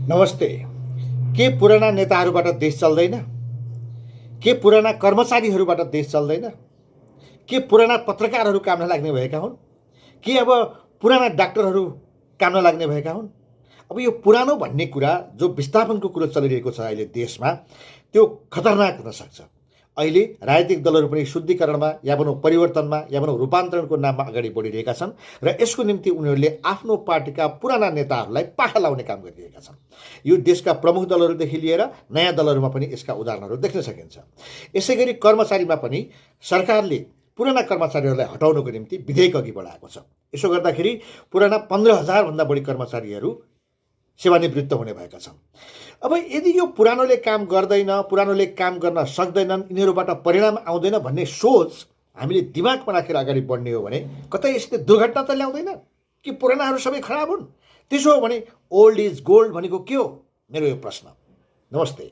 नमस्ते। के पुराना नेताहरूबाट देश चल्दैन? के पुराना कर्मचारीहरूबाट देश चल्दैन? के पुराना पत्रकारहरू काम नलाग्ने भएका हुन्? के अब पुराना डाक्टरहरू काम नलाग्ने भएका हुन्? अब यो पुरानो भन्ने कुरा जो विस्थापनको कुरो चलिरहेको छ अहिले देशमा, त्यो खतरनाक हुन सक्छ। अहिले राजनीतिक दलहरू पनि शुद्धिकरणमा या भनौँ परिवर्तनमा या भनौँ रूपान्तरणको नाममा अगाडि बढिरहेका छन् र यसको निम्ति उनीहरूले आफ्नो पार्टीका पुराना नेताहरूलाई पाखा लाउने काम गरिरहेका छन्। यो देशका प्रमुख दलहरूदेखि लिएर नयाँ दलहरूमा पनि यसका उदाहरणहरू देख्न सकिन्छ। यसै गरी कर्मचारीमा पनि सरकारले पुराना कर्मचारीहरूलाई हटाउनको निम्ति विधेयक अघि बढाएको छ। यसो गर्दाखेरि पुराना 15,000 भन्दा बढी कर्मचारीहरू सेवानिवृत्त हुने भएका छन्। अब यदि यो पुरानोले काम गर्दैन, पुरानोले काम गर्न सक्दैनन्, यिनीहरूबाट परिणाम आउँदैन भन्ने सोच हामीले दिमागमा राखेर अगाडि बढ्ने हो भने कतै यस्तो दुर्घटना त ल्याउँदैन कि पुरानाहरू सबै खराब हुन्? त्यसो हो भने ओल्ड इज गोल्ड भनेको के हो? मेरो यो प्रश्न। नमस्ते।